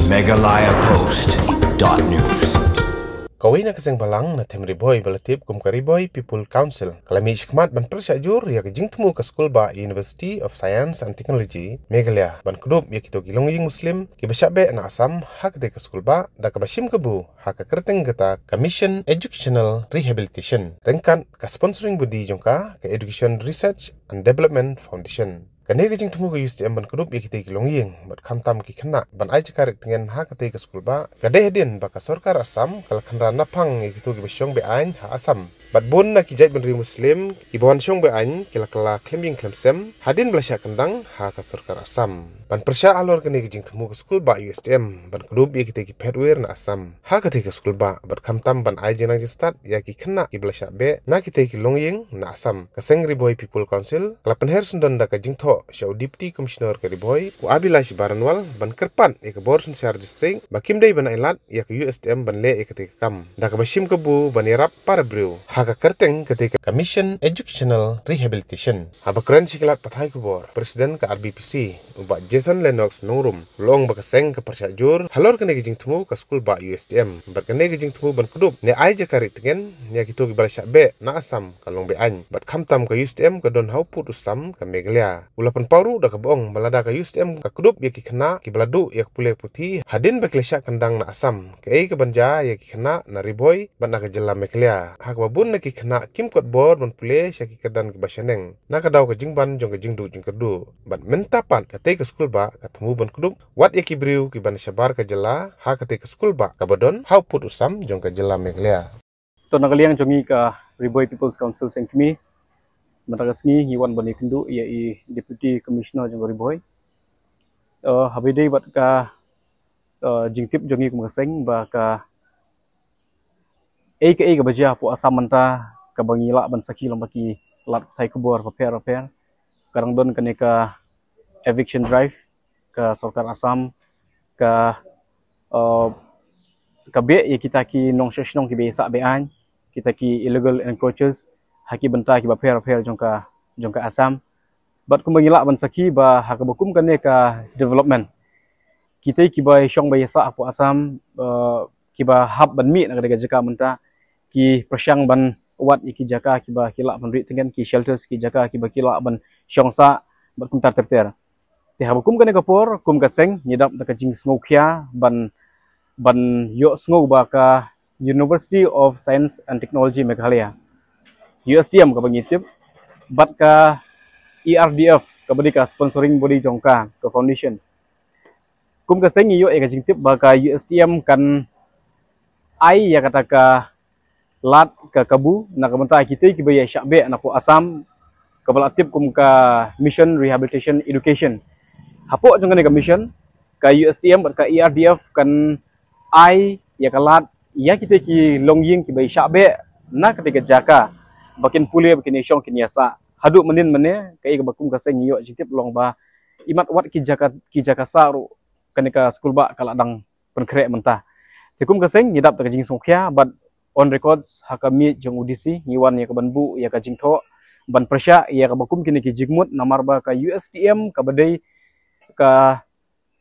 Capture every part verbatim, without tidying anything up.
Meghalaya Post dot news. Kawei na ka seng balang na them Ri Bhoi ba la tip kum ka Ri Bhoi People Council ka la mih shakhmat ban pyrshah jur ïa ka jingthmu ka skul bah University of Science and Technology Meghalaya ban kdup ïa kito ki longïing Muslim kiba shah beh na Assam ha katei ka skul bah da kaba shim kabu ha ka kyrteng kata ka Mission Educational Rehabilitation ryngkat ka sponsoring body jong ka, ka Education Research and Development Foundation. Kane ka jingthmu ka U S T M ban kdup ïa kitei ki longïing bad khamtam ki khynnah ban ai jaka rieh tngen ha katei ka skul bah ka dei hadien ba ka sorkar Assam ka la khynra naphang ïa kito kiba shong be-aiñ ha Assam. Bad bun na ki jaitbynriew Muslim kiba wan shong be-aiñ ki la kylla khlem ïing khlem sem hadien ba la shah kyndang ha ka sorkar Assam. Ban pyrshah halor kane ka jingthmu ka skul bah U S T M ban kdup ïa kitei ki phet wir na Assam ha katei ka skul bah bad khamtam ban ai jingnang jingstad ïa ki khynnah kiba la shah beh na kitei ki longïing na Assam, ka seng Ri Bhoi People Council ka la pynher syndon da ka jingthoh sha u Deputy Commissioner ka Ri Bhoi, u Abhilash Baranwal, ban kyrpad ïa ka bor synshar district ba kim dei ban ailad ïa ka U S T M ban leh ïa katei ka kam da kaba shim kabu ban ïarap para briew ha ka kyrteng katei ka Mission Educational Rehabilitation. Haba kren sha ki lad pathai khubor, President ka R B P C, u Bah Jason Lennox Nongrum, u la ong ba ka seng ka pyrshah jur halor kane ka jingthmu ka skul bah U S T M bad kane ka jingthmu ban kdup ne ai jaka rieh tngen ïa kito kiba la shah beh na Assam ka long be-aiñ bad khamtam ka U S T M ka don ha u pud u sam ka Meghalaya. U la pynpaw ruh da kaba ong ba lada ka U S T M ka kdup ïa ki khynnah kiba la duh ïa ka pule puthi hadien ba ki la shah kyndang na Assam, kaei kaban jia ïa ki khynnah na Ri Bhoi bad na ka jylla Meghalaya ha kaba bun na ki khynnah kim kot bor ban pule sha ki kyrdan kiba shaneng na ka daw ka jingban jong ka jingduh jingkyrduh. Bad mynta pat katei ka skul bah ka thmu ban kdup wat ïa ki briew kiba na shabar ka jylla ha katei ka skul bah kaba don ha u pud u sam jong ka jylla Meghalaya. To na ka liang jong ngi ka Ri Bhoi People's Council Seng Kmie, mynta ka sngi ngi wan ban ïakynduh ïa i Deputy Commissioner jong ka Ri Bhoi. Eh, haba ïadei bad ka, eh, jingtip jong ngi kum ka seng ba ka ei kaei kaba jia hapoh Assam mynta kaba ngi lah ban sakhi lyngba ki lad pathai khubor bapher bapher ka dang don kane ka eviction drive ka sorkar Assam ka, eh, ka beh ïa kita ki nongshong shnong kiba ïasah be-aiñ, kita ki illegal encroachers ha ki bynta kiba pher bapher jong ka, jong ka Assam. Bad kumba ngi lah ban sakhi ba ha kaba kum kane ka development, kitei kiba shong ba ïasah hapoh Assam, eh, kiba hap ban mih na ka jaka mynta ki pyrshang ban wad ïa ki jaka kiba ki lah ban rieh tngen, ki shelters, ki jaka kiba ki lah ban shong sah bad kumta ter ter. Te haba kum kane ka por kum ka seng ngi dap da ka jingsngewkhia ban, ban ïohsngew ba ka University of Science and Technology Meghalaya, U S T M kaba ngi tip, bad ka E R D F kaba dei ka sponsoring body jong ka, ka foundation. Kum ka seng ngi ïoh ïa ka jingtip ba ka U S T M kan ai ïa kata ka lad ka kabu na ka bynta kitei kiba ïa shah beh napoh Assam kaba la tip kum ka Mission Rehabilitation Education. Hapoh jong kane ka mission ka U S T M bad ka E R D F kan ai ïa ka lad ïa kitei ki longïing kiba ïa shah beh na katei ka jaka ba kin pule, ba kin ïa shong, kin ïasah. Haduh mynnin mynne kaei kaba kum ka seng ngi ïoh jingtip long ba imat wat ki jaka, ki jaka sah ruh kane ka skul bah ka la dang pynkhreh mynta. Te kum ka seng ngi dap da ka jingsngewkhia bad on records ha ka miej jong u D C ngi wan ïa ka ban buh ïa ka jingthoh ban pyrshah ïa kaba kum kine ki jingmut namar ba ka U S T M kaba dei ka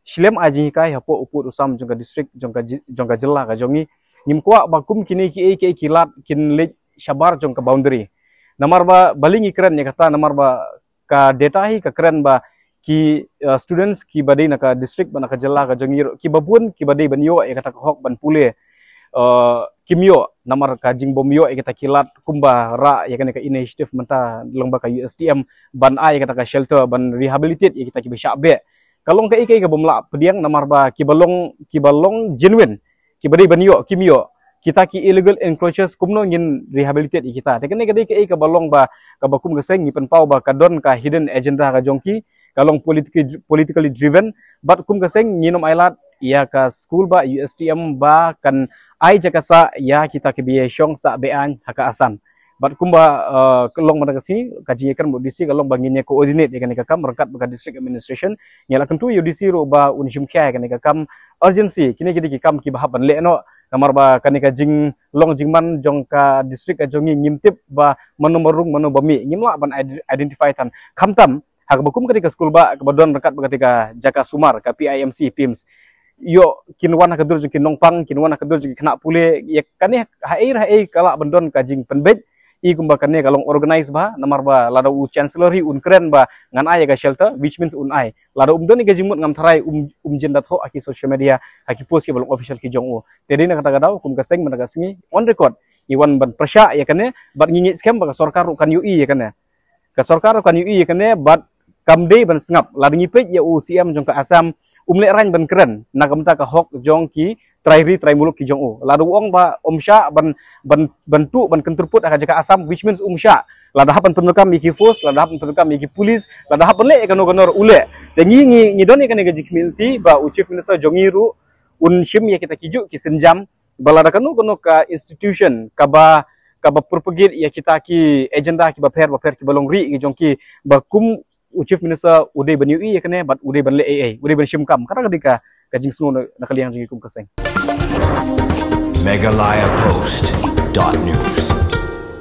shlem ai jinghikai hapoh u pud u sam jong ka district, jong ka ji-, jong ka jylla ka jong ngi. Ngim kwah ba kum kine kiei kiei ki lad kin leit shabar jong ka boundary. Namar ba balei ngi kren ïa kata, namar ba ka data hi ka kren ba ki, uh, students kiba dei na ka district bad na ka jylla ka jong ngi ruh kiba bun kiba dei ban ïoh ïa kata ka hok ban pule, uh, kim ïoh namar ka jingbym ïoh ïa kita ki lad kumba rah ïa kane ka initiative mynta lyngba ka U S T M ban ai ïa kata ka shelter ban rehabilitate ïa kita kiba shah beh. Ka long kaei kaei kabym lah pdiang namar ba kiba long, kiba long genuine, kiba dei ban ïoh kim ïoh. Kita ki illegal encroachers kumno ngin rehabilitate ïa kita? Te kane ka dei kaei kaba long ba kaba kum ka seng ngi pynpaw ba ka don ka hidden agenda ka jong ki, ka long politically, politically driven. Bad kum ka seng ngin ym ailad ïa ka skul bah U S T M ba kan ai jaka sah ïa kita kiba ïa shong sah be-aiñ ha ka Assam. Bad kumba, uh, ka long mynta ka sngi ka jingïakren bad u D C ka long ba ngin ïa coordinate ïa kane ka kam ryngkat bad ka district administration. Ngi la kyntu ïa u D C ruh ba un shim khia ïa kane ka kam urgency, kine ki dei ki kam kiba hap ban leh noh namar ba kane ka jinglong jingman jong ka district ka jong ngi ngim tip ba mano ba rung mano ba mih, ngim lah ban ide-, identify than. Khamtam ha kaba kum kane ka skul bah kaba don ryngkat bad kane ka jaka sumar ka P I M C, PIMS, ïoh kin wan ha ka dur jong ki nongpang, kin wan ha ka dur jong ki khynnah pule, ïa kane ha ei ha ei ka lah ban don ka jingpynbeit. I kumba kane ka long organize bha, namar ba lada u chancellor hi un kren ba ngan ai ïa ka shelter, which means un ai. Lada um don ïa ka jingmut ngam tharai um um jin da thoh ha ki social media, ha ki post kiba long official ki jong u. Te dei na kata ka daw kum ka seng mynta ka sngi on record ngi wan ban pyrshah ïa kane, bad ngi ngeit skhem ba ka sorkar ruh kan ïohi ïa kane. Ka sorkar ruh kan ïohi ïa kane, bad kam dei ban sngap. Lada ngi peit ïa u C M jong ka Assam, um lehraiñ ban kren na ka bynta ka hok jong ki trai ri trai muluk ki jong u. Lada u ong ba um shah ban ban ban tuh ban kyntur put ha ka jaka Assam, which means um shah. Lada hap ban pyndonkam ïa ki force, lada hap ban pyndonkam ïa ki police, lada hap ban leh ïa kano kano ruh u leh. Te ngi ngi ngi don ïa kane ka jingkhmih lynti ba u Chief Minister jong ngi ruh un shim ïa kita ki juh ki sienjam, ba lada kano kano ka institution kaba kaba propagate ïa kita ki agenda kiba pher ba pher kiba long ri ki jong ki, ba kum u Chief Minister u dei ban ïohi ïa kane, bad u dei ban leh ei ei, u dei ban shim kam. Kata ka dei ka ka jingsngew na na ka liang jong ngi kum ka seng. Meghalaya Post dot news.